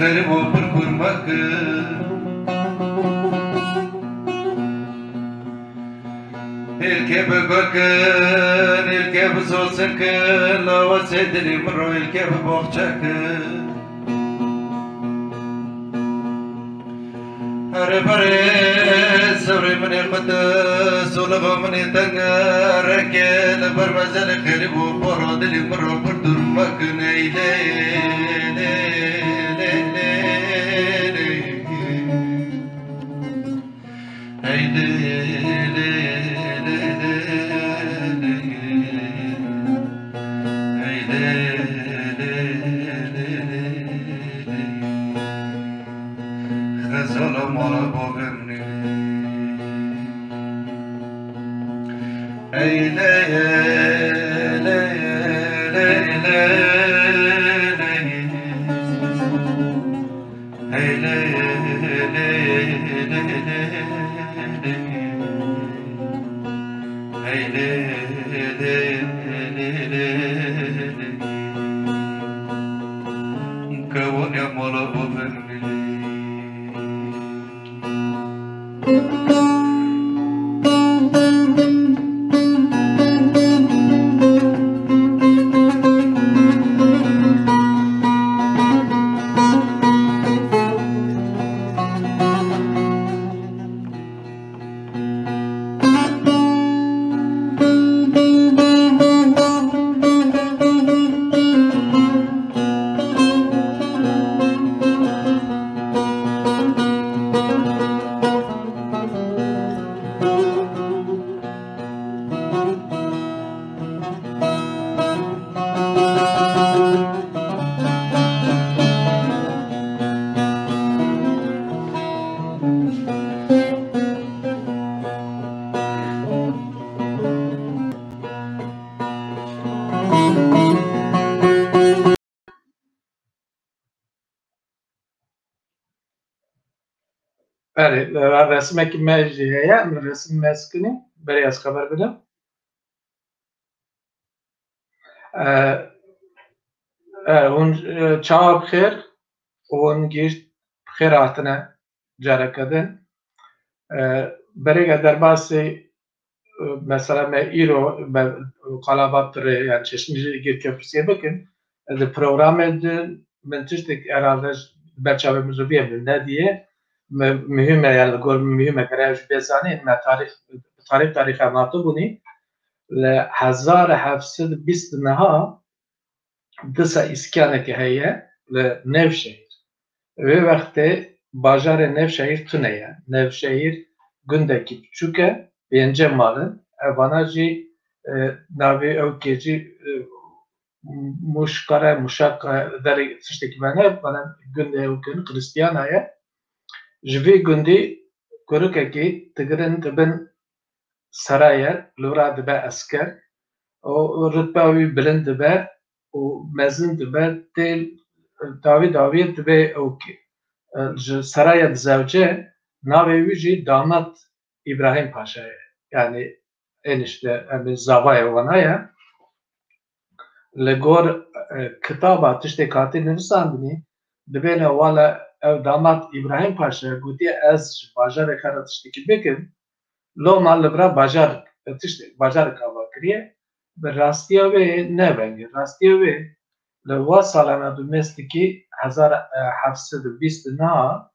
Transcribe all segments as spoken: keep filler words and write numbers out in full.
Xerîb û pir kûr mekin. Êlkê bi gul kin, êlkê bi sosin kin, lawasê dilî min ro êlkê bi boxçe kin. Here berê sewrê min ê qut, solixa min ê teng, rengê li ber mezelê xerîb û poro dilî min ro pir dûr mekin. Ey lê, lê, lê, lê, lê. Hey lê, lê, lê, lê, lê. Hey lê, lê, lê, lê, lê. Xezala mala bavê min ê. Hey lê, lê, lê, lê, lê. Hey lê, lê, lê, lê, lê. Hey lê, lê, lê, lê, lê. Kewaniya mala bavê min ê. Belê, resimekî me jî heye, em resim me sikinî, berê ez xeber bidim. E, e, hûn, e, çawa bi xêr, hûn gihîşt bi xêr hatine. Careke din. E, berêke derbasî, e, mesela me îro me qala Baptirê, yani çeşnî jî girke pirsiyê bikin. E, di programê din min tiştek herhalde ber çavê min riviyê min nediye. Me, muhîm e, yani li gor min muhîm e, gerek ji bê zanîn, me tarîx, tarîx, tarîx em hatibûnî. Li hezar heft sed bîst niha disa îskaneke heye li Nevşehîr. Wê wextê bajarê Nevşehîr tune ye. Nevşehîr gundekî biçûk e, pênce mal in. Evana jî, e, navê ew kê jî, e, Muşkare, Muşak, e, derê tiştekî vene, vana gundê ew kin, Xristiyana ye. Ji vî gundî kurikekî digirin dibin sereye, li wira dibe esker û rutbeya wî bilind dibe û mezin dibe, tê dawî dawî dibe ew ki, e, ji sereye dizewce, navê wî jî damat Îbrahîm Paşa ye. Yani enişte, em ê zavayê wana ye. Li gor, e, kitaba tiştê hatî nivîsandinî, dibêne wala ew damat Îbrahîm Paşa gotiye, ez ji bajarê xwe re tiştekî bikim, loma li vira bajar, tiştê, bajarek ava kiriye. Bi rastiya wê ne vengê. Rastiya wê li wa salana du mêstikî hezar heft sed û bîst niha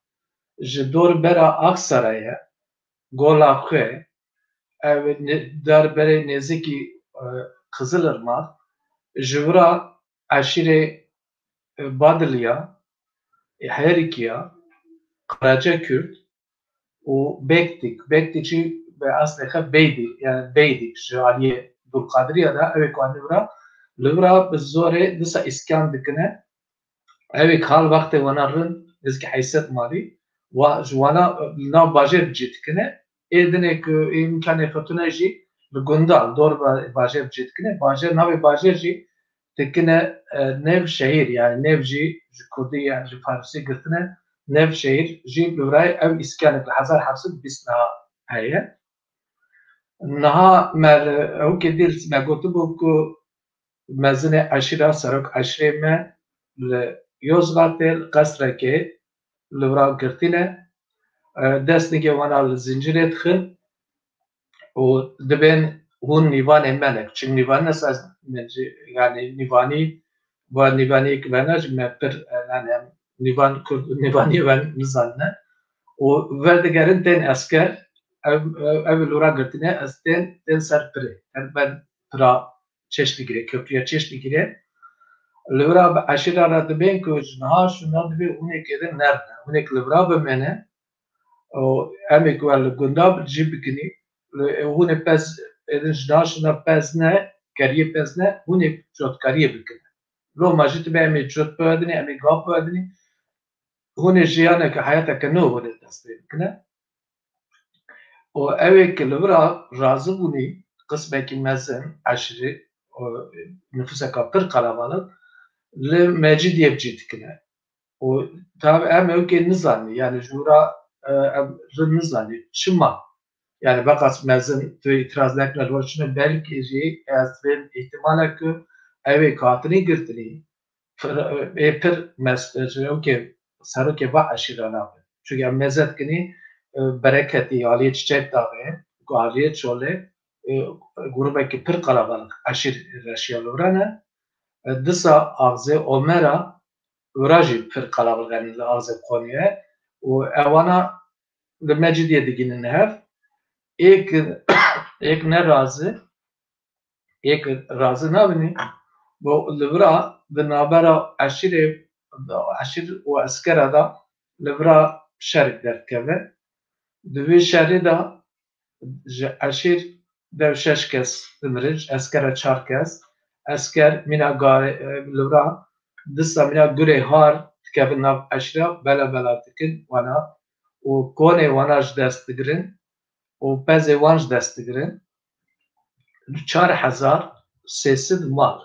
ji dor bera Aksarayê, Gola Xwe, ev ne-, dar berê nêzikî, e, Qizilirmak, ji vira eşîrê, e, Badiliya, e, Herikiya, Qaraca Kurd û Bektik. Bektik jî bi eslê xwe Beydik, yani Beydik ji aliyê Dulqadiriya de, ew ê ku anî vira, li vira bi zorê disa îskan dikine. Ew ê hal wextê wana rind nêzîkî heyşt sed malî, wa ji wana, e, li nav bajêr cî dikine. Ê dinê ku îmkanê xwe tune jî li gunda, li dor ba-, bajêr cî dikine. Bajêr, navê bajêr jî dikine, e, Nêvşehîr, yani nêv jî ji kurdî, yani ji farisî girtine, Nêvşehîr jî li virayê ew îskanê li hezar heft sed bîst niha heye. Niha me li ewkê dîl me gotibû ku mezinê eşîra, serok eşîrê me li Yozgatê li qesrekê li vira girtîne, e, dest nigê wana li zincirê dixin û dibên hûn nîvanê me ne. Çim nîvan ne saz, yani nîvanî, va nîvaniyek vena jî me pir, e, yani em nîvan kurd, nîvaniyê ve nizanine. Û verdigerin tên esker, ev, ev, ev li vira girtîne, ez tên, tên ser pirê. Her ber pira çeş digire, köprüya çeş digire. Li vira bi eşîra re dibên ku ji niha şûna divê hûnekê din nerdine. Hûnek li vira bimêne. Û em ê ku li gunda jî bikinî. Li, hûnê pez, êdin ji niha şûna pez ne, keriyê pez ne, hûnê cotkariyê bikine. Loma jî dibe em ê cot biwedinî, em ê gav biwedinî. Hûnê jiyaneke, heyateke nû hûnê dest pê bikine. Û ew ê ki li vira razî bûnî, qismekî mezin, eşîrî, û nifûseka pir qelebalix, li Mecîdiyê bi cî dikine. Û tabi em ew kê nizanî, yani ji wira, e, em rind nizanî. Çima? Yani beqas mezin tu îtiraz nekine, li wir çine, belkî jî ez dibêm îhtimalek ku ew ê ku hatinî girtinî, pir, ê pir mes-, ji ew kê serokê va eşîra nabe. Çunke em meze dikinî, e, Bereketî, aliyê Çiçek Daxê, ku aliyê Çolê, e, grûbekî pir qelebalix eşîr reşiya li vir ne. E, disa axzê Omera vira jî pir qelebalix, yani li axzê Qonyê. Û ewana li Mecîdiyê digihînin hev. Êk, êk ne razî, êk razî nabînî, bo li vira di navbera eşîrê, eşîr û eskera de li vira şerek derdikeve. Di vê şerê de ji eşîr de şeş kes dimirin, ji eskera çar kes. Esker mîna gare-, e, li vira disa mîna gurê har dikevin nav eşîra, bela bela dikin wana û konê wana ji dest digirin û pezê wan ji dest digirin. Çar hezar sê sed mal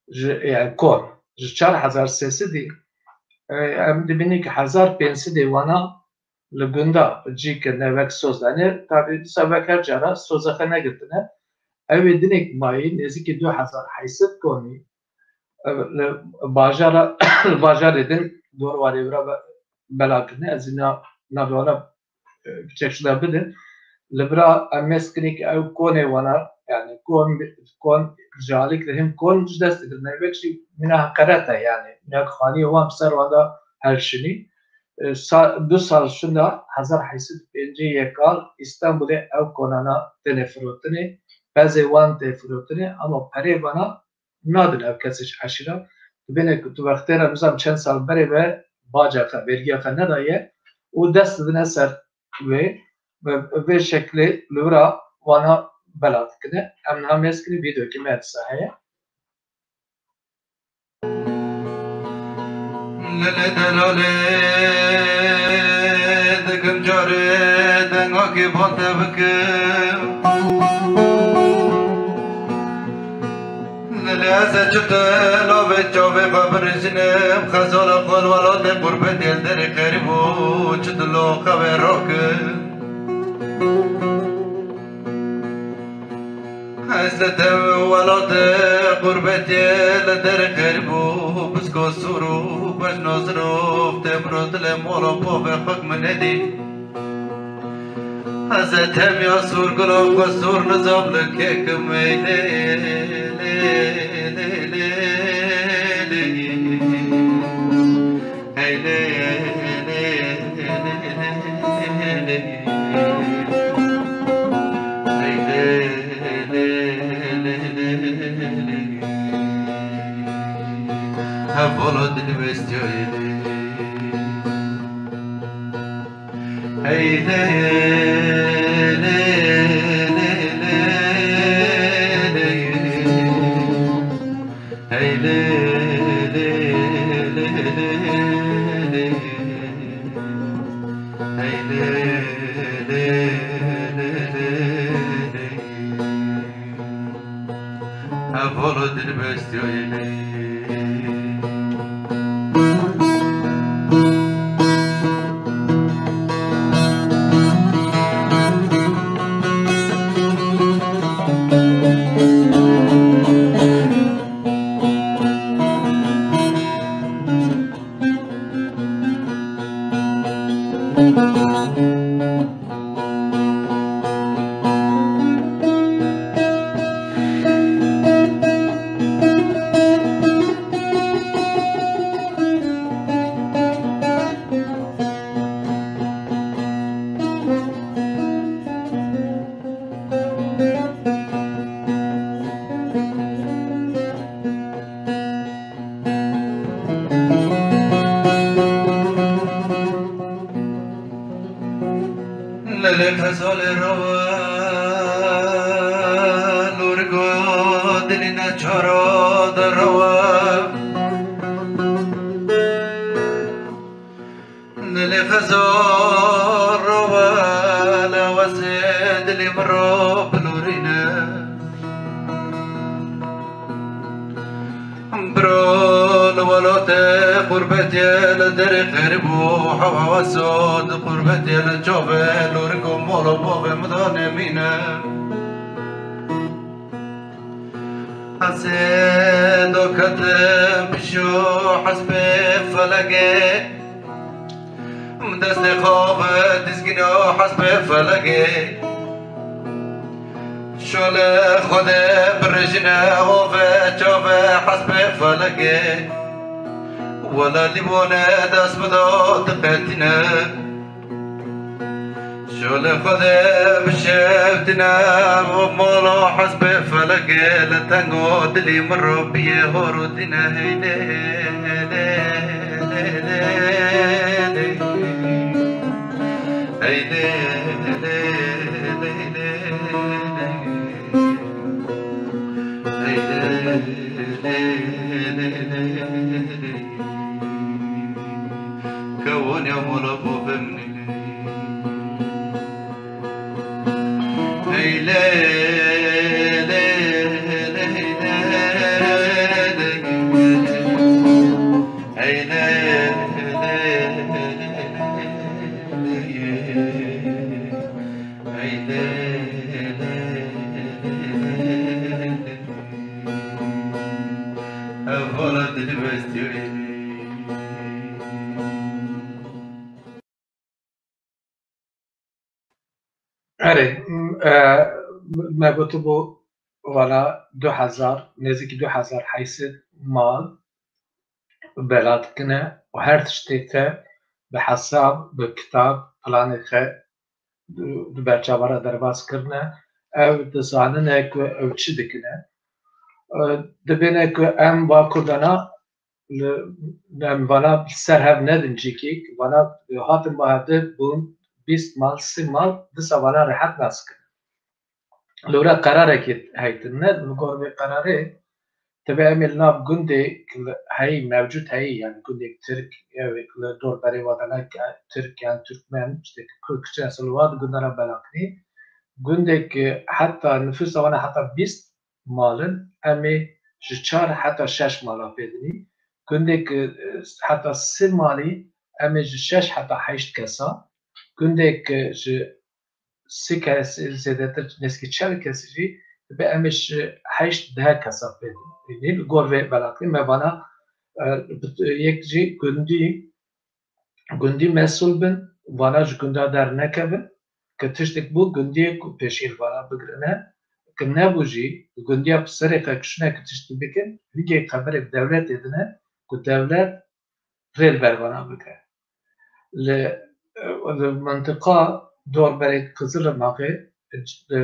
ji, yani kon, ji çar hezar sê sedî, e, em dibînin ki hezar pênc sedê wana li gunda cî kirine wek soz. Yani tabi dîsa wek her cara soza xwe negirtine. Ew ê dinek mayî nêzîkî du hezar heyt sed konî, e, li bajara, li bajarê din dor warê vira be-, bela kirine. Ez ê na-, navê wana e, çekşida bidin. Li vira em mêz kirin ki ew konê wana, yani kon, kon ji alî kirî, him kon ji dest digirin. Wek jî mîna heqeret e, yani mîna xaniyê wan bi ser wan de helşinî. E, sa-, du sal şûnda hezar heyt sed û pêncî û yek Îstanbulê ew konana têne firotinê, pezê wan tê firotinê, ama perê vana nadin ev kesê ji eşîra. Dibêne ku tu wextê re nizam çend sal berê ve baca xwe, vergiya xwe nedaye û dest didine ser wê, bi vê şeklê li wira wana bela dikine. Em niha mêz kirin, vîdeoyekê me dîsa heye. Lele delale dikim carê dengakê ban te bikim. Lele ez ê çi te lavê çavê xwe birijînim, xezala xwe li welatê qurbetê li derê qerîb û çi dilo xewê rakim. Ez li te welatê qurbetê li derê qerîb û bisko sûr û bejno zirov tê biro dilê mol û bavê xwe min nedî. Ez ê temya sûr gula xwe sûr nizam li kêkim ey lê, lê, lê, lê, lê. Hey lê, lê, lê, lê, lê. Hey lê, lê, lê, lê, lê. Hevala dilbestiya ê lê. Hey lê, lê, lê, lê, lê. Hey lê, lê, lê, lê, lê. Hey lê, lê, lê, lê, lê. Hevala dilbestiya ê lê. Lê qezalê rewe, lûrgo dilî neçara de rewe. Lê qezal rewe, lewesê dilî min re bilûrîne. Bro li welatê xurbetê, li derê qerîb û hewa wesa di xurbetê, li çavê lûrik û mala bavê min de nemîne. Hesê doketim pişo hespê felegê. Destê xwe bi dizgîna hespê felegê. Şolê Xwedê birêjine ovê çavê hespê felegê. Wela lîbonê dest bida diqetîne. Şolê Xwedê bişewtîne û mala hespê felegê. Li tengo dilî min re biyê hor û dîne heylê, heylê, heylê, heylê, heylê. Kewaniya mala bavê min. Hey lê, lê, lê, lê, lê. Hey lê, lê, lê, lê, lê. Hey lê, lê, lê, lê, lê. Ev vala dilî bestiyê. Erê, m-, e, me gotibû vala du hezar, nêzîkî du hezar heyşt sed mal bela dikine û her tiştê te bi hesab, bi kitab, planê xwe di, di berçava re derbas kirine. Ew dizanine ku ew çi dikine. E, dibêne ku em va Kurdana li, em vana ser hev nedin cîkî, vana hatin ba hevdê bûn bîst mal, sî mal, disa vana rehet nas kirin. Lewra qerarekê heytin ne, li gor vê qerarê, tebe em ê li nav gundê ku heyî, mewcûd heyî, yani gundek Tirk, ew ê ku li dor berê wa de ne Tirk, yani Türkmen, işte Kürt, Kürt, yani li wa di gunda re bela kirî. Gundek heta nüfusa wana heta bîst mal in, em ê ji çar heta şeş mala pê dinî. Gundek, e, heta sî malî, em ê ji şeş heta heşt kesa. Gundek, e, ji sî kes, zêdetir nêzîkî çel kesî jî, dibe em ê ji heşt deh kesa pê dinî. Li gor vê belatî me vana, e, yek jî gundî, gundî mesûl bin, vana ji gunda dernekevin, ku tiştek bû gundiyê ku pêşî li vana bigirine, ku nebû jî, gundiya bi serê xwe kişine ku tiştî bikin, hingê xeberê bi dewletê dine, ku dewlet rê li ber vana bike. Li, li mintiqa dorberê Qizilirmaxê, e,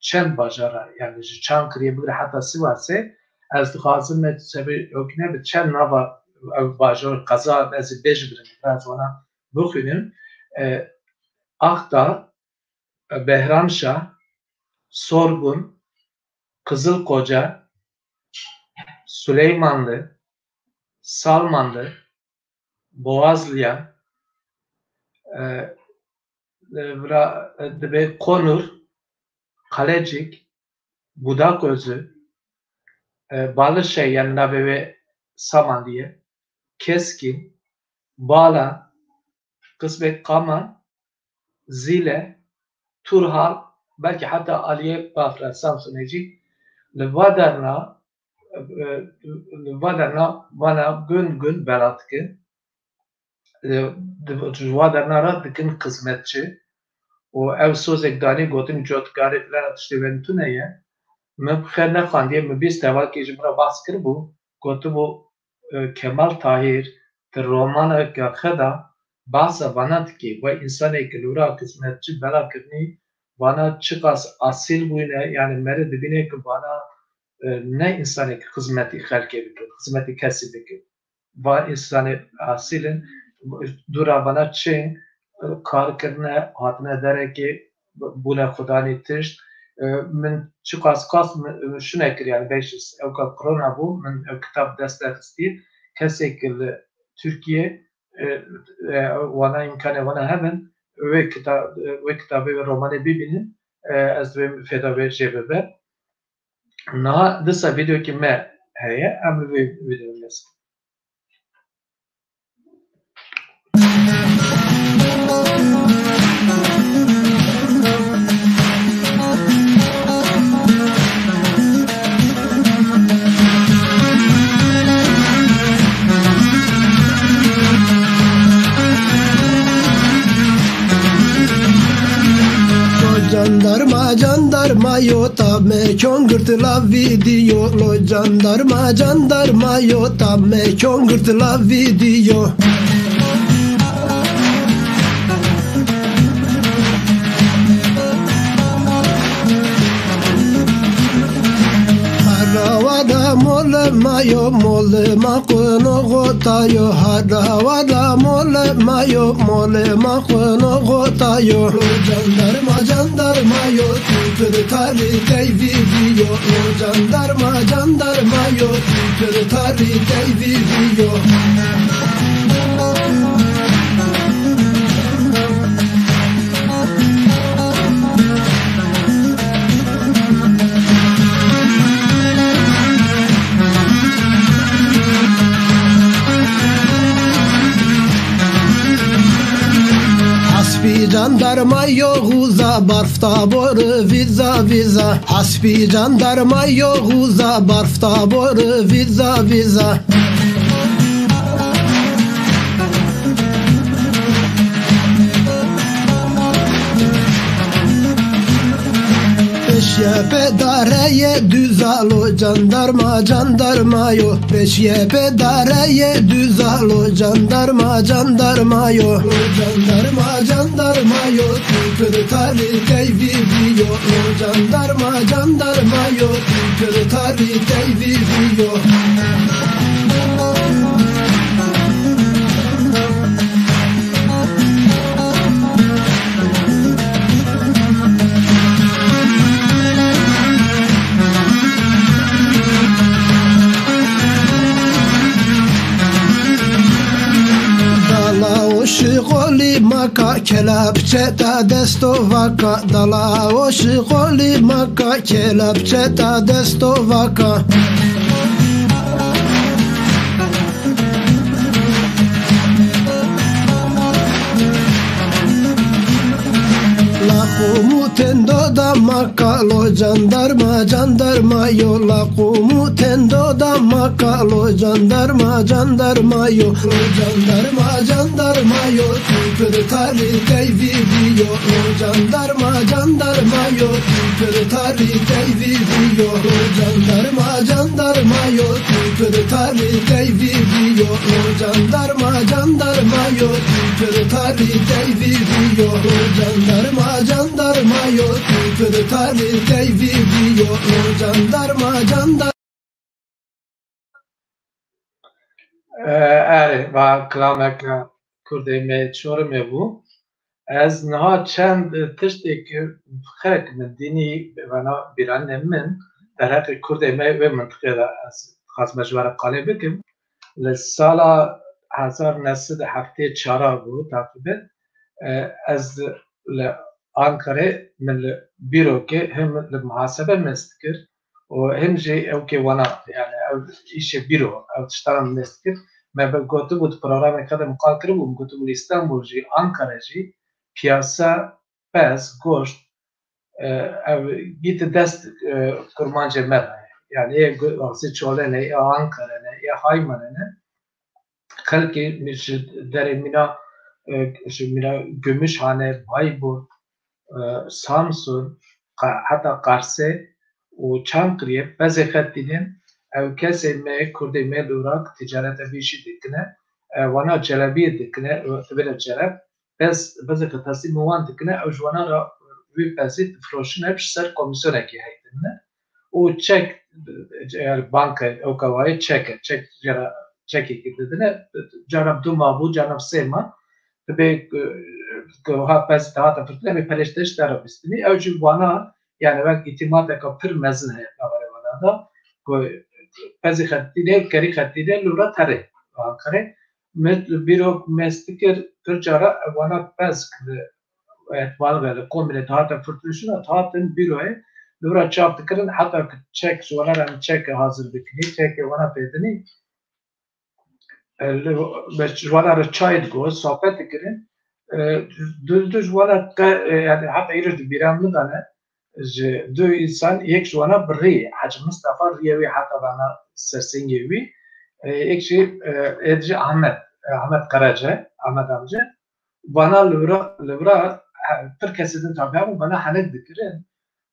çend bajara, yani ji Çankiriyê bigire heta Sivasê, ez dixwazim me sebê okine bi çend nava ev bajar, qeza, ez ê bêjim, ez wana bixwînim. E, Axta, e, Behramşa, Sorgun, Qizilkoca, Süleymanlı, Salmanlı, Boğazlıya, e, e, vira, e, dibe Konur, Kalecik, Budaközü, e, Balışe, yani navê wê Samandiye, Keskin, Bala, Qismek Kama, Zîle, Turhal, belkî heta aliyê Bafra, Samsunê jî li va derna, e, li va derna vana gun gun bela dikin. E, di, ji va derna re dikin xizmetçi û ew sozek danî gotin cotkarê filan tiştê wê tune ye. Min bi xêr nexandiye, min bîst hevakê ji min re behs kiribû, gotibû, e, Kemal Tahir di romaneke xwe de behsa vana dike, we însanê ku li wira xizmetçi bela kirinî, vana çiqas asîl bûyne, yani merê dibîne ku vana, e, ne însanê ku xizmetî xelkê bike, xizmetî kesî bike. Va însanê asîl in, dûra vana çin, kar kirine, hatine derekê, bûne xudanî tişt. E, min çiqas qas min, min şûne kir, yani beş ewka korona bû, min ew kitab dest de xistî. Kesê ki li Tirkiye, e, e, wana îmkanê wana hebin, wê kita-, wê kitabê, wê romanê bibînin, e, ez wê fêda wê jê bibe. Niha disa vîdeokî me heye, em li vê vîdeoyê lez. Jandarma, jandarma yo, ta me kyon girt la video. Lo jandarma, jandarma yo, ta me kyon girt la video. Harawa da mole mayo, mole ma qono gotayo. Harawa da mole mayo, mole ma qono gotayo. Lo jandarma, jandarma yo, tu pir tarî tey video. Lo jandarma, jandarma yo, tu pir tarî tey video. Aspî jandarma yo, xuza barf ta bor viza viza. Aspî jandarma yo, xuza barf ta bor viza viza. Peşiye pê dareye duzalo, jandarma, jandarma yo. Peşiye pê dareye duzalo, jandarma, jandarma yo. Jandarma, jandarma yo, tu pir tarî tey video. Jandarma, jandarma yo, tu pir tarî tey video. Dala o şiqolî maka, kelepçe ta destovaka. Dala o şiqolî maka, kelepçe ta destovaka. La qumu tendo da maka, lo jandarma, jandarma yo. La qumu tendo da maka, lo jandarma, jandarma yo. Lo jandarma, jandarma yo, tu pir tarî tey video. Lo jandarma, jandarma yo, tu pir tarî tey video. Lo jandarma, jandarma yo, tu pir tarî tey video. Lo jandarma, jandarma yo, tu pir tarî tey video. Lo jandarma, jandarma yo, tu pir tarî tey video. Lo jandarma, jandarma. E, erê, va kilameke Kurdê me Çorumê bû. Ez niha çend tiştêk xelk min dînî vana bîranê min, derheqê Kurdê me wê mintiqê de ez dixwazim ji we re qalê bikim. Li sala hezar neh sed û heftê çara bû teqrîben. E, ez li Ankarê min li bîrokê him li muhasebe mest dikir û him jî ewkê wana, yani ew îşê bîro, ew tiştana min mest dikir. Me bi gotibû di programê xwe de min qal kiribû, min gotibû li Îstanbul jî, Ankara jî, piyasa, pez, goşt, e, ev gîti dest, e, kurmancê me re. Yani ê gu-, axsê Çolê ne, ê Ankara ne, ê Haymane ne. Xelkê ji derê mîna, e, ji mîna Gümüşhane, Bayburt, e, Samsun, Qa-, heta Qarsê û Çankiriyê pezê xetînin. Ew kesê me, Kurdê me li Iraq ticareta vî jî dikine. E, wana celebiyê dikine, e, tibêre celeb. Pez, pezeke teslîmê wan dikine, ew ji wana re wî pezî difiroşine, ji ser komîsyonekê heytine. Û çek, yani banka, ew kawayê çek e, çek, cara çekekî didine, cara bi du ma bû, cara bi sê ma, dibê, e, Ku ha pez te hate firtin, em ê pelêş te ji te re bistînî. Ew jî wana, yani wek îtîmateka pir mezin heye navberê wana de. Ku pezî xetîne, kerî xetîne, li wira terê Ankarê. Min bîro mest dikir, pir cara wana pez li etbal ve li komînê te hate firtin şûna, te hatin bîroyê. Li wira çav dikirin, heta ki çek, ji wana re em çek hazir bikinî, çekê wana têdinî. E, li, be, ji wana re çay digot, sohbet dikirin. E, du, du ji wana qe-, e, yani heta îro di bîra min de ne, ji du însan, yek ji wana bi rî, Hacı Mustafa rîyê wî heta vana sersengê wî, e, yek jî, e, ê dijî Ahmet, e, Ahmet Karaca, Ahmet amca. Vana li vira, li vira, e, pir kesê din tabi hebûn, vana henek dikirin.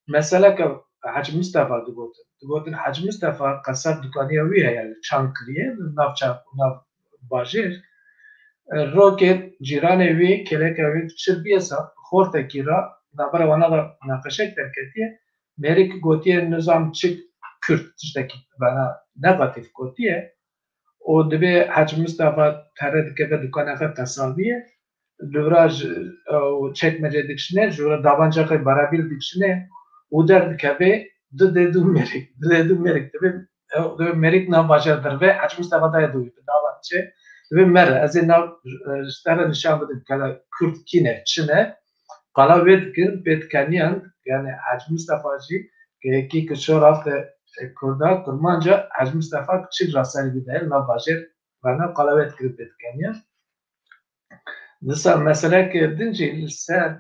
Meseleke Hacı Mustafa digotin. Digotin Hacı Mustafa qesab dukaniya wî heye li Çankiriyê, li nav Çank-, nav bajêr. E, rokê cîranê wî, kêleka wî çir bîye sa, xortekî ra, navbera wana de naqeşek derketiye. Mêrik gotiye nizam çi Kürt, tiştekî bana negatif gotiye. Û dibê Hacı Mustafa pere dikeve dukana xwe qesabiyê, li vira ji, ew çekmece dikişine, ji vira dabanca xwe barabîl dikişine û derdikeve, du dê du mêrik, du dê du mêrik dibê, ew dibê mêrik nav bajar derve, Hacı Mustafa daye dû wî, bi davan çê, dibê mere, ez ê nav, e, ji te re nîşan bidim, kela Kurd kî ne, çi ne, qala wê dikin, pê dikeniyan, yani Hacı Mustafa jî, ke yekî ki şo rafte, e, Kurda, Kurmanca, Hacı Mustafa kiçik raserî bide, nav bajêr, vana qala wê dikirin pê dikeniyan. Disa meseleke din jî li ser,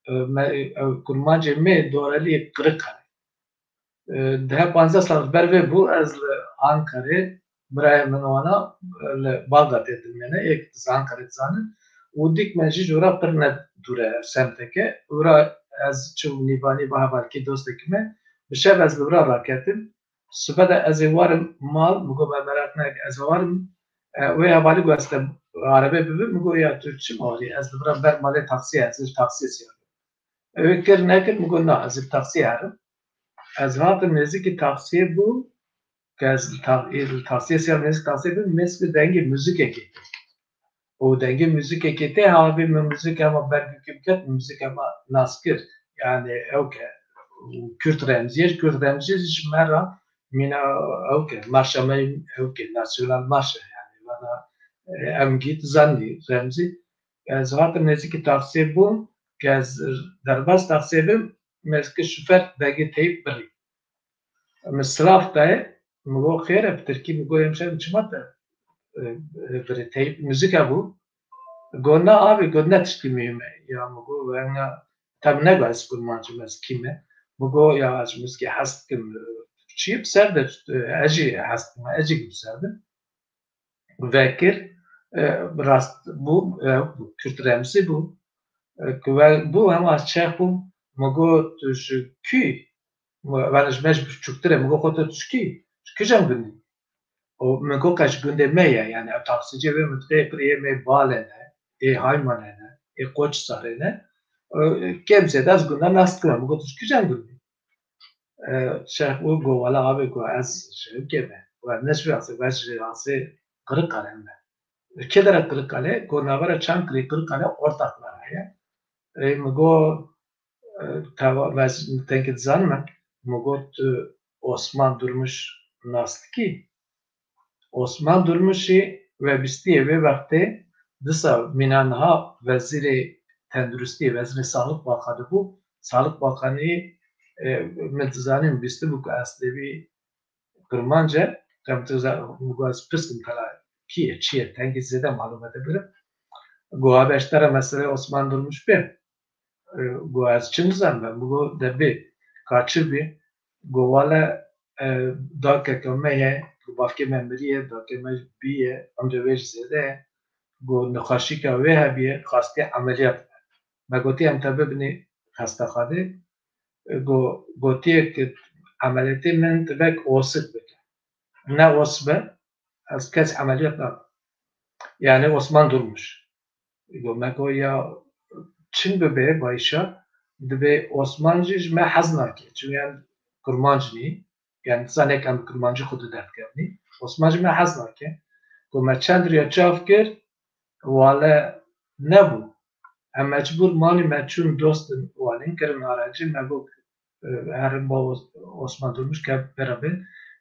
e, me, e, Kurmancê me dorelî Qirikale. E, deh panzdeh sal ber vê bû, ez li Ankarê, birayê min wana, e, li Bagdadê dimêne, yek di Ankarê dizanin, û dîk me jî ji wira pir ne dûre semteke. Wira ez çûm nîvanî bi hevalkî dostekî me, bi şev ez li wira raketim. Sibe de ez ê warim mal, min got, me meraq neke, ez ê warim. E, wê hevalî got, ez te arebe bibim, min got, ya tu çi malî? Ez li vira ber malê taksiyê, ez ê ji taksiyê siyar bim. Ew ê kir nekir, min got, na, ez ê bi taksiyê herim. Ez hatim nêzîkî taksiyê bûm, ke ez li ta-, ê, li taksiyê siyar nêzîk taksiyê bim, mêz kir dengê muzîkekê tê. Û dengê muzîkekê tê, ha vê min muzîk hema ber gûkê biket, muzîk hema nas kir. Yani ew ke, û Kürt Remziye, Kürt Remziye ji me re mîna ew ke, marşa me ew ke, nasyonal marşa yani. Vana, e, em gît zanî Remzî. Ez hatim nêzîkî taksiyê bûm, ke ez derbas taksiyê bim, mêz kir şofer dengê teyp birî. Min silav daye, min got, xêr e, bi tirkî, min got, hemşerim, çima te, e, e, birî teyp muzîk hebû? Got, na abi, got, ne tiştî muhîm e. Ya min got, wena, te min negot ez kurmanc im, ez kî me? Min got, ya ez ji muzîkê hez dikim, çi bi ser de, e, ez jî hez dikim, ez jî bi ser de. Vekir, e, rast bû, e, Kürt Remzî bû. E, ku ve bû, hema çex bû, min got, tu ji kî? Min, vana ji me jî biçûktir e, min got, xwe tu ji kî? Ji kîjan gundî? Û min got, qe ji gundê me ye, yani ev taksicê vê mintiqeyê pir ê me Bale ne, ê Haymane ne, ê Qoçsarê ne. E, kêm zêde ez gunda nas dikim, min got, tu ji kîjan gundî? E, şex û got, wela abi, got, ez ji Ewkê me. Got, ne ji vê asê, ez ji asê Qirikale me. Kê dere Qirikale? Got, navbera Çankirî Qirikale ortak me heye. E, min got, e, teva, ez tenkî dizanim, min got, tu Osman Durmuş nas dikî? Osman Durmuşî we bistî ye vê wextê, disa mîna niha wezîrê tenduristiyê, wezîrê Sağlık Bakanı bû. Sağlık Bakanı, e, min dizanin bistibû ku eslê wî Kurmanc e. Em tu za-, min got, ez pirs kim tela kî ye, çi ye, tengî zêde malûmete bigirim. Got, abi, ez ji te re meseleyê Osman Durmuş bêm. E, got, ez çi nizanim, min got, de bê, ka çi bê, got, wele, e, dakeke me ye, got, bavkê me miriye, dakê me bîye, emrê wê jî zêde ye, got, nexweşîka wê hebiye, xwestiye emeliyat be. Me gotiye, em te bibinî xestexanê, e, got, gotiye ki emeliyatê min divek osik bike. Ne os be, ez kes emeliyat nakim. Yani Osman Durmuş. Got, me got, ya çin bibe bayşa, dibê Osman jî ji me hez nake. Çünkü yani kurmanc nî, yani zanek em kurmancî xwe di derdikevnî. Osman jî me hez nake. Got, me çend riya çav kir, wale nebû. Em mecbûr malî me çûn dostin walîn kirin aracî, me got, e, herin ba Os-, Osman Durmuş ke beraber,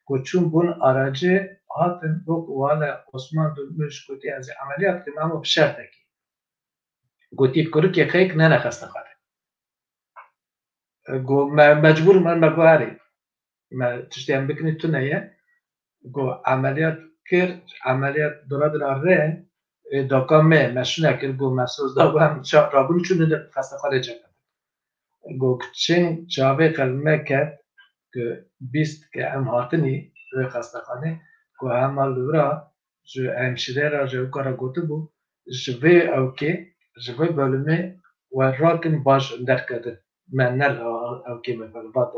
ku çûn bûn aracî hatin got wale Osman Durmuş gotî ez ê emeliyat kim ama bi şertekî. Gotî kurikê xeyk nene xestexane. E, got me mecbûr me, me got erê. Me tiştê em bikinî tune ye. Got emeliyat kir, emeliyat dora dira re, e, daka me, me şine kir, got me soz da, got em ça-, rabûn çûn li xestexanê cem. Got kiçin çavê qelme ket, ku bîst ke em hatinî wê xestexanê, got hema li vira ji hemşîre re, ji ewka re gotibû, ji vê ewkê, ji vê bölümê we rakin baş derketin. Me ne ewkê me bölüm, vat,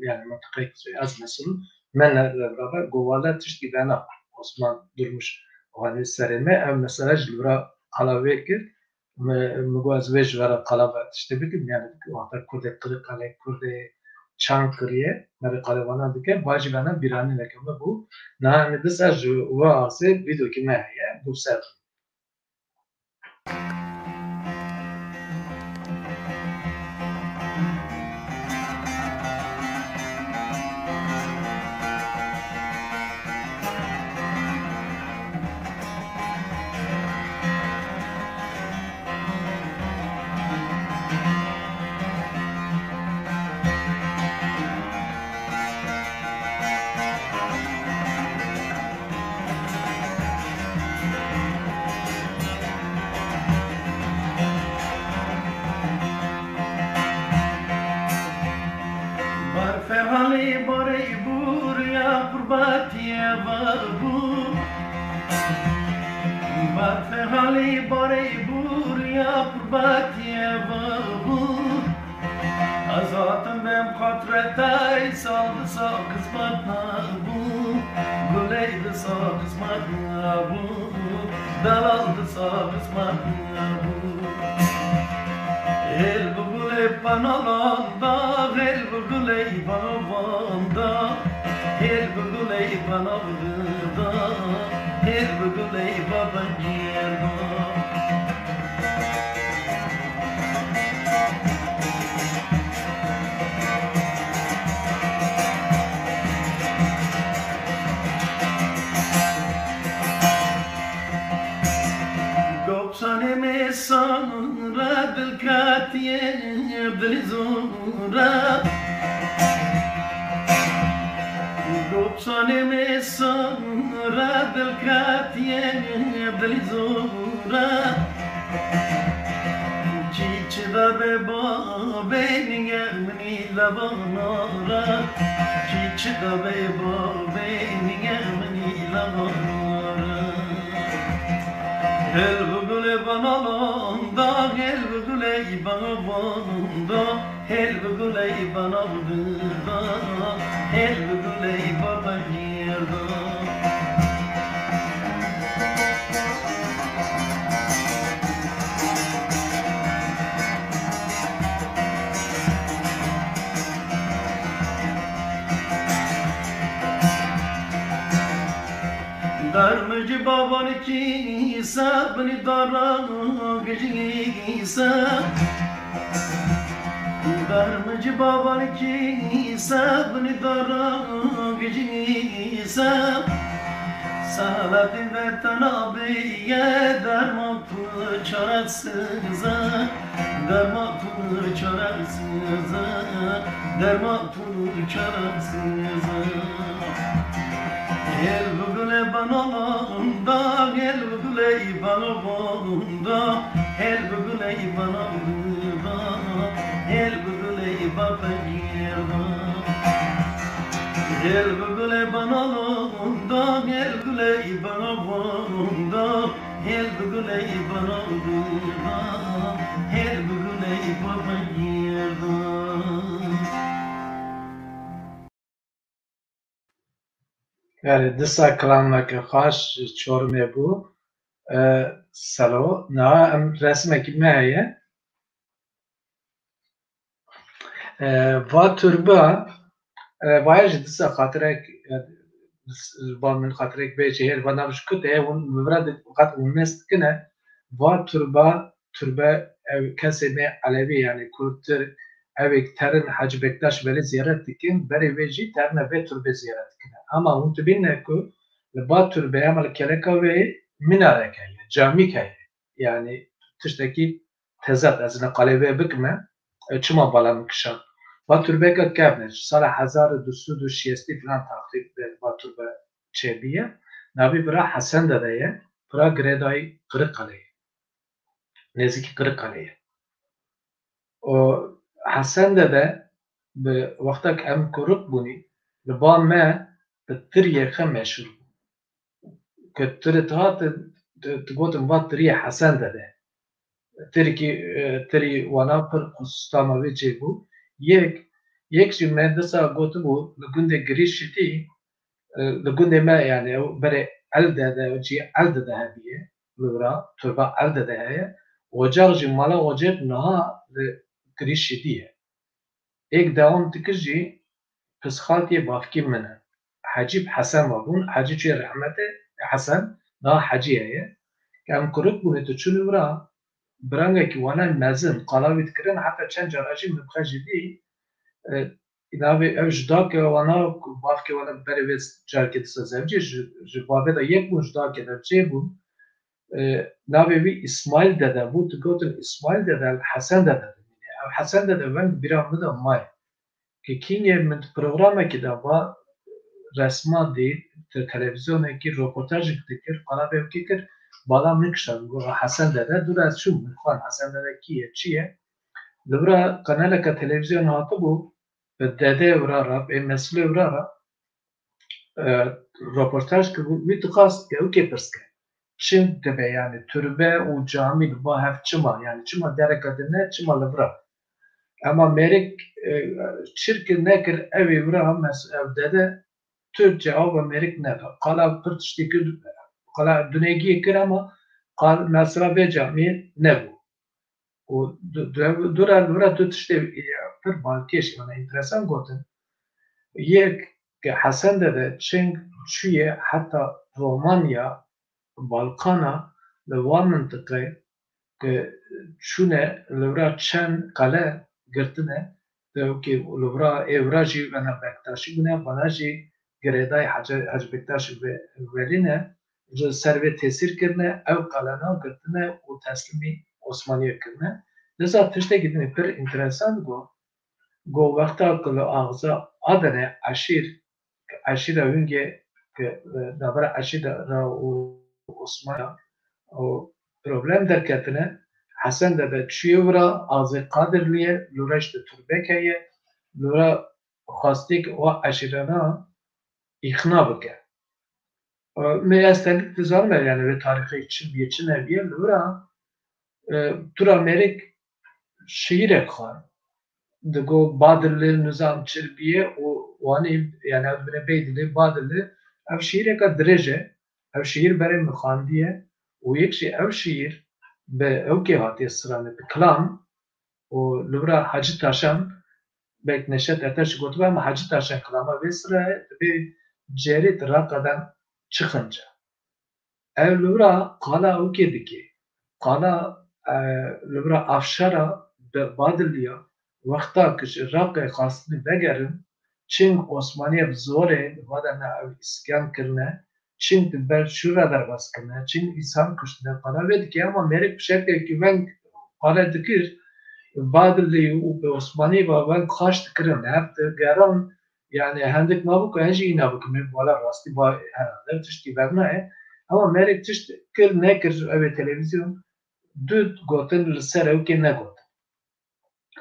yani mintiqek ez mesul, me ne beraber, got wale tiştî vena Osman Durmuş, wanî serê me, ev mesele ji li vira qala wê kir. Me, me got ez vê ji vera qala ve tiştê bikim, yani wexta Kurdê Qirîqalê, Kurdê Çankiriyê, me rê qalê vana dike, bajî vana bîranîneke me bû. Niha em ê disa ji we asê vîdeokî me heye, bû ser. Barfê halî barê bûriya qurbatiye vebû. Barfê halî barê bûriya qurbatiye vebû. Ez hatim bêm xatre te, sal di sal qismet nebû. Gulê di sal qismet nebû. Delal di sal qismet nebû. Hêl bi gulê penalan da, hêl bi gulê bavan da, hêl bi gulê benav da, hêl bi gulê bebengîr da. Gopsanê mêsan re dil ketiye dilî zû re. Gopsanê mêsan re dil ketiye dilî zû re. Çî çi de be bavê nîye minî levana re. Çî çi de be bavê nîye minî levana re. Hêl bi gulê benalan da, hêl bi gulê benavan da, hêl bi gulê benav da, hêl bi gulê bebengîr da. Dermicî babanikî se binî dara gijî se. Dermicî babanikî se binî dara gijî se. Seheletî ve tena bîye derman tu çaresiz e. Derman tu çaresiz e. Derman Hêl bi gulê benalan da, hêl bi gulê benavan da, hêl bi gulê benavan da, hêl bi gulê bebengîr da. Hêl bi gulê benalan da, hêl gulê benavan da, hêl bi gulê benavan da, hêl bi gulê bebengîr da. Belê, disa kilameke xweş ji Çorumê bû. E, Selo, niha em resimekî me heye. E, va turba, e, vaya jî disa xatirek, e, ba min xatirek bê jê hêl va nav ji ku te hûn min vira di-, qet hûn nes dikine. Va turba, turbe ew kesê me Elewî, yani ku Tirk, ew ê terin Hacı Bektaş Veli ziyaret dikin, berê wê jî terine vê turbê ziyaret dikine. Ama hûn dibîne ku li ba turbê hema li keleka wê minarek heye, camîk heye. Yani tiştekî tezat, ez li qalê wê bikime, e, çima bala min kişand. Va turbeka kevn e, ji sala hezar û du sed û şêstî filan taxtî va turbe çêbîye. Navê vira Hesen Dede ye, vira girêdayî Qiriqalê ye. Nêzîkî Qiriqalê ye. Û Hesen Dede bi wextek em kurik bûnî, li ba me bi tiriyê xwe meşhûr bû. Ku tirê dihatin, di-, digotin va tiriyê Hesen Dede. Tirkî, e, tirî wana pir xusûsî ma vê cê bû. Yek, yek jî me disa gotibû li gundê Girîşîtî, e, li gundê me, yani ew berê El Dede, cî El Dede hebiye, li vira turba El Dede heye. Ocax jî, mala Ocax niha li Girîşîtî ye. Êk dewam dikir jî, pisxatiyê bavkî min e. Hecî bi Hesen ve bûn, Hecî çûye rehmetê, Hesen, niha Hecî heye. Em kurik bûne, tu çûn vira, birangekî wana mezin, qala wî dikirin, heta çend cara jî min bi xwe jî dî, e, navê ew ji dake wana, ku bavkê wana berê vê carekê disa zevcî, ji, ji bavê de yek bûn, ji dake de çê bûn. E, navê wî Îsmaîl Dede bû, digotin Îsmaîl Dede, Hesen Dede dimîne. Ew Hesen Dede weng bîra min de maye. Ki kîngê min di programekî de va resma dî, di televîzyonekî roportajek dikir, qala vê wekî kir, bala min kişand, got, Hesen Dede, dû re ez çûm, min xwend, Hesen Dede kî ye, çi ye? Li vira kanaleke televîzyon hatibû, bi Dede vira re, bi Mesûlê vira re, e, roportaj kiribû, wî dixwest ke ew kê pirs ke. Çi dibe, yani, turbe û camî li ba hev çima, yani, çima dereka din e, çima li vira? Ema mêrik, e, çirkir nekir, ew ê vira, mes-, ev Dede tu cewaba mêrik neda. Qala pir tiştî kir, qala dunegiyê kir, ema qal mesela vê camiyê nebû. Û du-, du-, dûra li vira du tiştê, e, pir balkêş, yani enteresan gotin. Yek, ke Hesen Dede çing çûye heta Romanya, Balkana, li wan mintiqe ke çûne, li vira çend qele girtine, de wekî li vira, ê vira jî vena Bektaşî bûne, vana jî girêdayî Hacı, Hacı Bektaş Ve-, Velî ne, ji ser vê tesîr kirine, ew qelena girtine û teslîmî Osmaniye kirine. Disa tiştekî din pir enteresan got, got wexta ku li axza Adene eşîr, eşîra Wingê, ke, e, navbera eşîra û Osmaniya û problem derketine, Hesen Dede çûye vira, axzê Qadirliyê, li vira jî turbek heye, li vira xwestî ke wa eşîrana îxna bike. E, me ez tenik dizanim, yani, vê tarîxê çi bîye, çi nebîye, li vira, e, dûra mêrik şiîrek xwar. Digo Badilli nizam çir bîye û wanî, yani, ev dibine Beydilli, Badilli, ev şiîreka dirêj e. Ev şiîr berê min xwandiye û yek jî ev şiîr bi ewkê hatiye stranê, bi kilam û li vira Hacî Taşan, belk Neşet Ertaş gotibe, ama Hacî Taşan kilama vê sira ye, dibê cêrî di raqeden çi xince. Ew li vira qala ewkê dike. Qala, e, li vira Afşara Be-, Badiliya, wexta ku ji Raqê xwestine vegerin, çing Osmaniye bi zorê li va de ne ew îskan kirine, çing di ber şûra derbas kirine, çing însan kuştine, qala vê dike, ama mêrik bi şeklekî veng qala dikir, Badilî û bi Osmanî ve veng xaş dikirin, hev digeran, yani, hendik mabû ku ez jî îna bikim, wala rastî va herhalde tiştî vernayê. Ama mêrik tişt kir nekir, ev ê televîzyon du gotin li ser ewkê negot.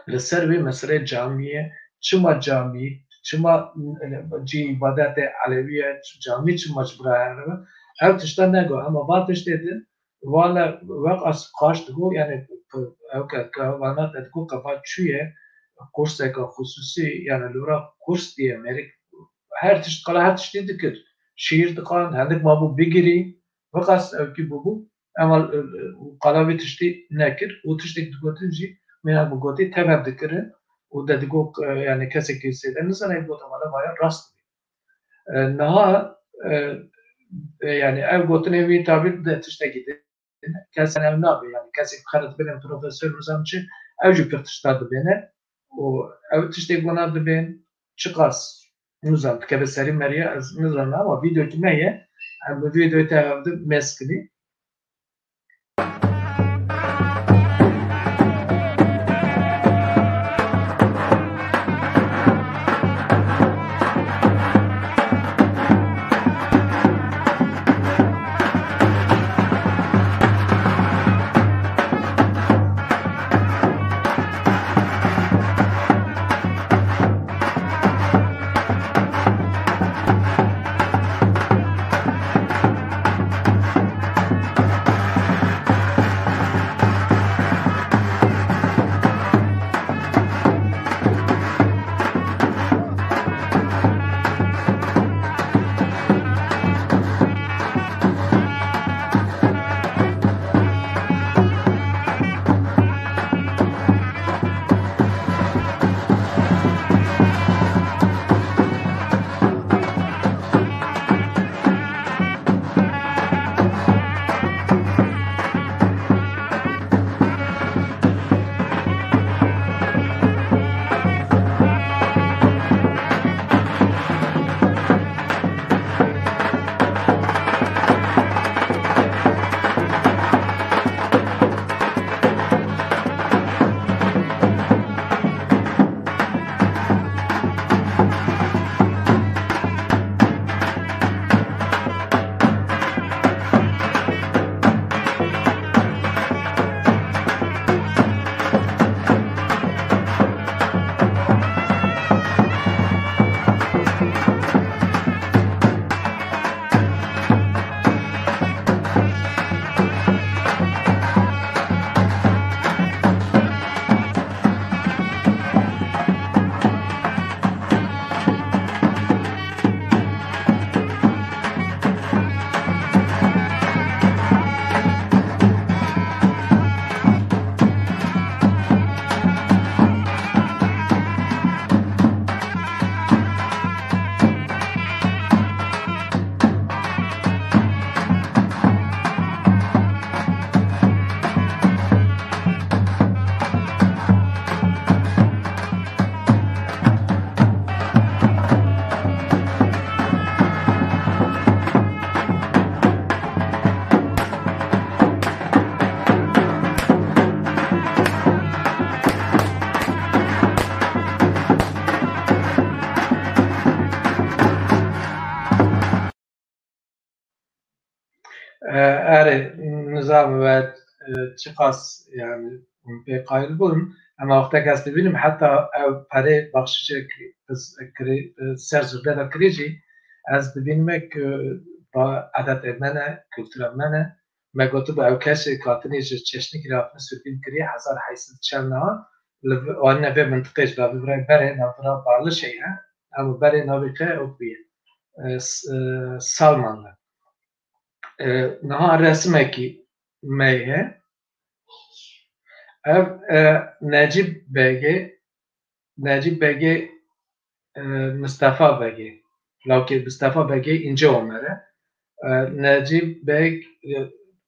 Li ser vê meselê camiyê, çima camî, çima cî îbadetê Elewî ye, camî çima ji bira herive, ev tişta nego. Ema va tiştê din, wala weqas qaş digo, yani, ew ke, ke vana te digo ke va çûye kurseke xusûsî, yani, li vira kurs diye mêrik her tişt, qala her tiştî dikir. Şiîr dixwend, hendik mabû bigirî, weqas ewkî bûbû. Ema, e, e, qala vê tiştî nekir û tiştek digotin jî, mîna ku gotî, tev hev dikirin û de digot, e, yani kesekî zêde nizane, ev gotin wele vaya rast bî. E, niha, e, e, yani ev gotinê wî tabî de tiştekî de Kes ew nabe, yani kesek bi xelet bêne profesör nizam çi, ew jî pir tişta dibêne. Û ew tiştê bona dibên çiqas nizam dikeve serî me ya, ez nizanim ama vîdeokî me ye. Em bi vîdeoyê te hevdin mêz kinî. Erê, nizam we, e, çiqas, yani, hûn pê qayil bûn, ema wextek ez dibînim, heta ew perê baxşişê ki-, kiz-, kirî, e, ser zirde de kirî jî, ez dibînime ku ba edetê me ne, kultura me ne. Me gotibû ew kesê katinê ji çeşnikî re hatine sûrbîn kirî, hezar heyt sed çel niha, li v-, anîne vê mintiqê ji davî virayê berê, navbira Balişê ye, em berê navê xwe ew bûye. E, s-, e, Salman e. E, niha resimekî me ye. Ev, e, Necîb Begê, Necîb Begê, e, Mistefa Begê. Lawkê Mistefa Begê Înce Omer e. E, Necîb Beg, e,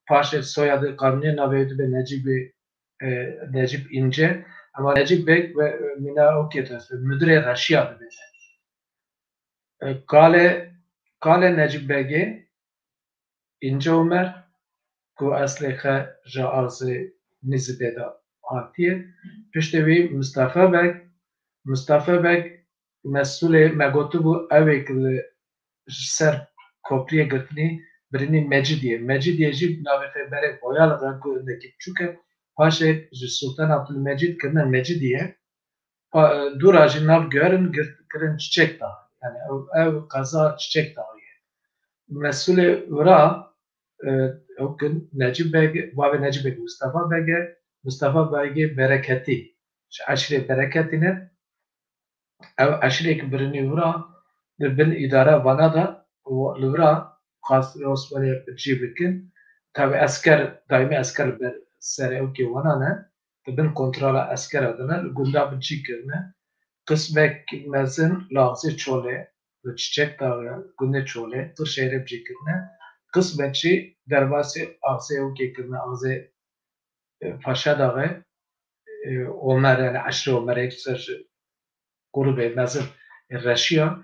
paşê soyadê qanûnê navê wê dibe Necîbê, e, Necîb Înce. Ama Necîb Beg ve, e, mîna okê dest, müdürê reşiya dibe. E, kalê, kalê Necîb Begê, Înce Omer, ku eslê xwe ji Azê Nîzibê de hatiye. Piştî wî Mistefa Beg, Mistefa Beg mesûlê me gotibû ew ê ku li ji ser kopriyê girtinî birînî Mecidiyê. Mecidiyê jî navê xwe berê Boyalı re gundekî biçûk e. Paşê ji Sultan Abdülmecid kirine Mecidiye. Pa-, dûra jî nav guherin girt-, kirin Çiçek Dağı. Yani ew, ew qeza Çiçek Dağı ye. Mesûlê wira, e, ew kin Necîb Beg, bavê Necîb Beg Mistefa Beg e, Mistefa Begê Bereketî. Ji eşîrê Bereketî ne. Ew eşîrêk birinî wira di bin îdara vana de û li wira Qasrê Osmaniyê bi cî bikin. Tabi esker, daîmî esker li ber serê ew kêwana ne. Di bin kontrola eskera de ne, li gunda bi cî kirine. Qismek mezin li Axzê Çolê, li Çiçek Dağı, gundê Çolê, Qirşehirê bi cî kirine. Qismek jî derbasî axzê ewkê kirine, axzê, e, Paşadaxê, e, Omer, yani eşrê Omerê ser ji grûbê mezin reşiya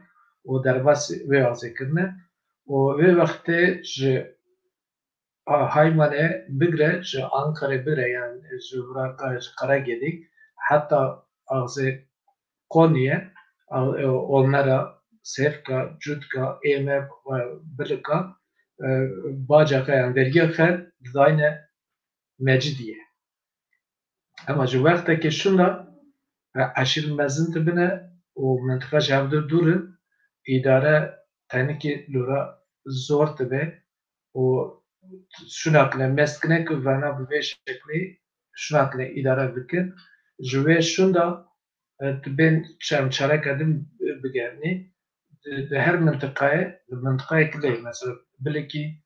û derbasî wê axzê kirine û wê wextê ji a, Haymanê bigre, ji Ankarê bigre, yani ji Vira-, ji Qeregedîk heta axzê Qonyê, a, e, Olmera, Sêvka, Cutka, Ême, e, Bilika, e, Bacaxe, yani vergiya xel didayne Mecidiyê. Ema ji wextekê şûnda, e, eşîr mezin dibine û mintiqa ji hev du dûr in, îdare tenikî lora zor dibe û şûnakine mest kine ku vana bi vê şeklî şûnakine îdare bikin. Ji wê şûnda, e, tu bên çem çareka din bigehnî. Di, di her mintiqayê, di mintiqayek lê, mesela Bilikî,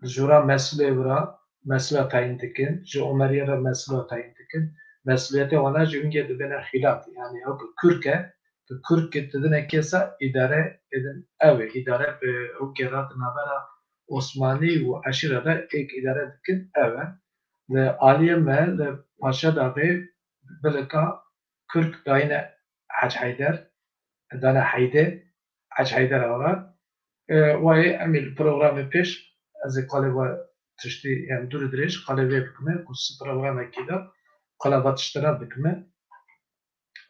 ji ra mesulê wira, mesula tayîn dikin, ji Omeriye re mesula tayîn dikin. Mesuliyetê wana jî hingê dibêne xîlat. Yani ew ku Kurk e, tu Kurk didine kesa îdare edin ew e. Îdare bi ew gera di navbera Osmanî û eşîra de êk îdare dikin ew e. Li aliyê me, li Paşadaxê, Bilika, Kurk dayine Hec Heyder, dane Heydê, Hec Heyder Axa. E, wayê em ê li programê pêş, ez ê qalê we tiştî, yani dûr û dirêj qalê wê bikime, ku si programekî de qala va tiştera bikime.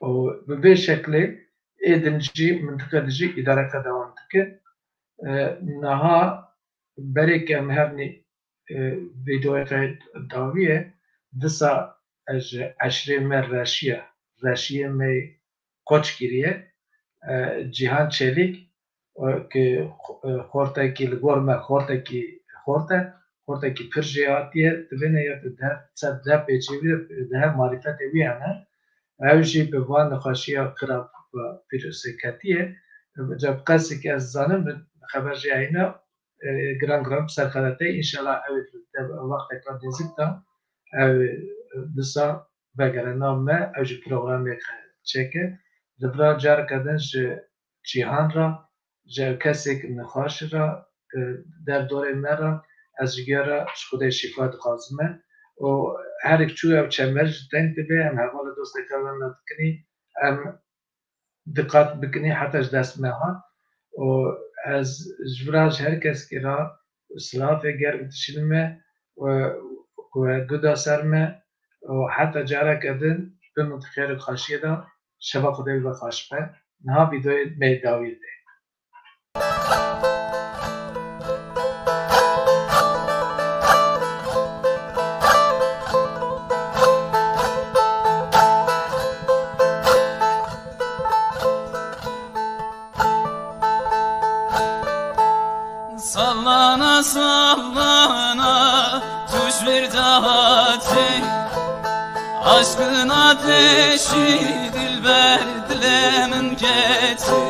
Û bi vê şeklê ê din jî, mintiqe de jî îdareke dewam dike. E, niha berê ke em hevnî e, vîdeoyeke dawî ye. Disa ez ji eşrê me reşiye, reşiyê me koç kiriye, e, Cîhan Çelîk, e, ki, e, xortekî li gor me, xortekî xort e, xortekî pir jêhatî ye, divêne ya di dev, ser dev pêçê wî de, di hev marîfetê wî hene. Ew jî bi van nexweşiya xirab ve pîrozê ketiye. Ca bi qesekî ez dizanim, bi xeber jî heyne, e, giran giran bi ser xeletê. Înşallah ew ê di wexteke nêzik de ew, e, disa vegere nav me, ew jî programê xwe çêke. Li vira careke din ji Cîhan re, ji kesek nexweş re, e, derdorê me re, ez ji gera ji Xwedê şîfa dixwazime. Û her çû ew çember ji teng dibe, em hevalê dosteke we me dikinî, em diqet bikinî heta ji dest me hat. Û ez ji vira ji her kesekî re silavê germ dişînime û we guda ser me û heta careke din bimin di xêr û xweşiyê de, şeva Xwedê li we xweş be. Niha vîdeoyê me yê dawî tê. Sallana sallana, tu ji vir dahatî. Aşkın ateşi dilber dile min ketî.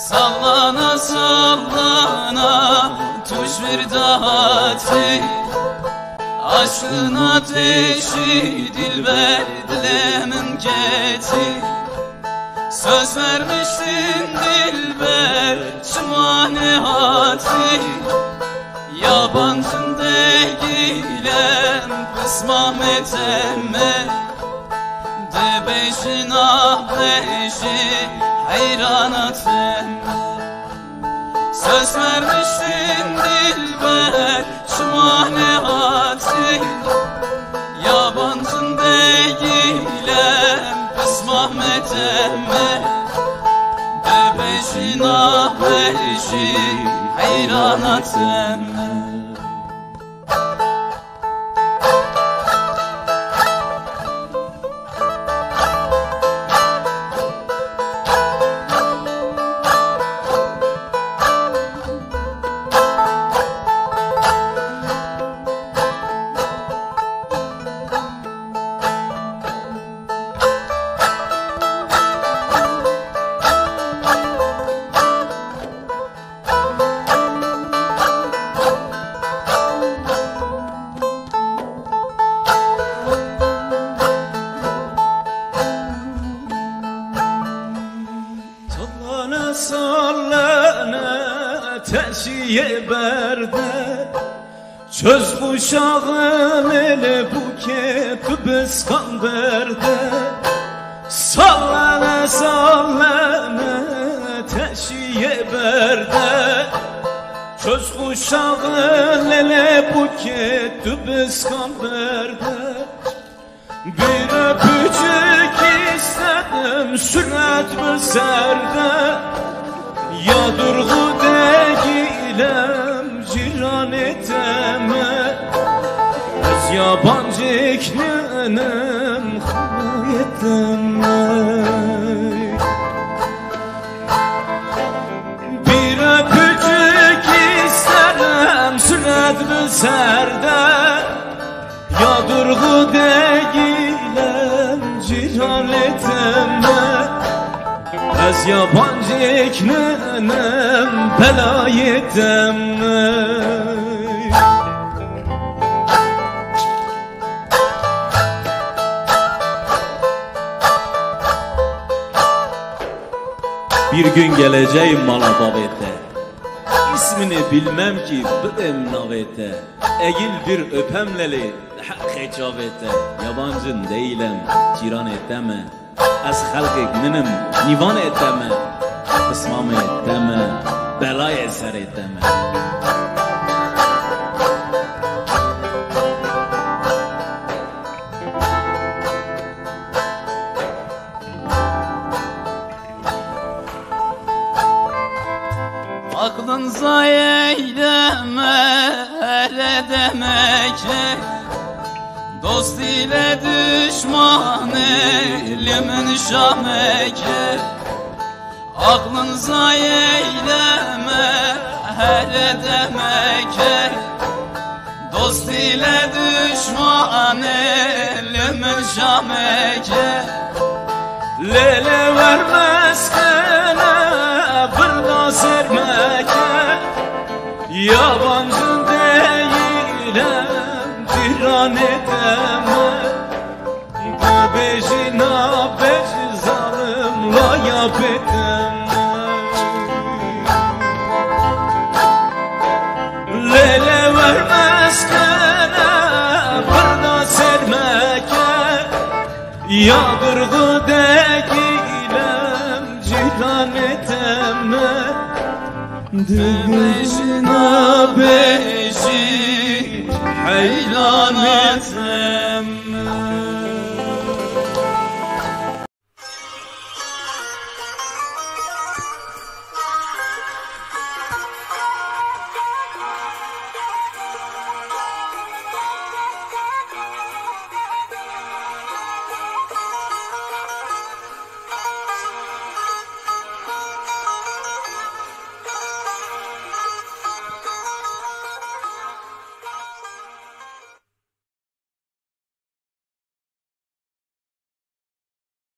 Sallana sallana, tu ji vir dahatî. Aşkın ateşi dilber dile min ketî. Söz vermiştin dilber, çima nehatî. Yabancın değilim, kısmamete me. Dibêjin ah bêjî, heyranat me. Söz vermiştin dilber, çima nehatî. Yabancın değilim, kısmamete me. Dibêjin ah bêjî, heyranat me. Sallana sallana, tesiyê berde. Çöz uşağı lele buke tu biskan berde. Sallene sallene teşiye berde. Çöz uşağı lele buke tu biskan berde. Bir öpücük istedim sürat bir serde. Ya durgu değilim ciran eteme. Ez yabancı iknenim halay eteme. Bir öpücük istedim sürat bir serde. Ya durgu değilim ciran eteme. Ez yabancı iknenim belayeteme. Bir gün geleceğim mala babete. İsmini bilmem ki bidem navete. Egil bir öpem lelê heqê çavete. Yabancın değilim ciran eteme. Ez xelqêk ninim nîvan eteme. Pismamê teme belayê serê teme. Aklın zayi eyleme hele demeke. Dost ile düşmanı limin şameke. Aklın zayi eyleme hele demeke. Dost ile düşman elimin şameke. Lele vermez kene bir da sermeke. Yabancı değilim ciran eteme. Bêjî nabêjî zalim la ya bêdem. Lêlê wermez kene birda sermeke. Ya durgu degîlem cîranê teme. Dibêjî nabêjî heyranê tem.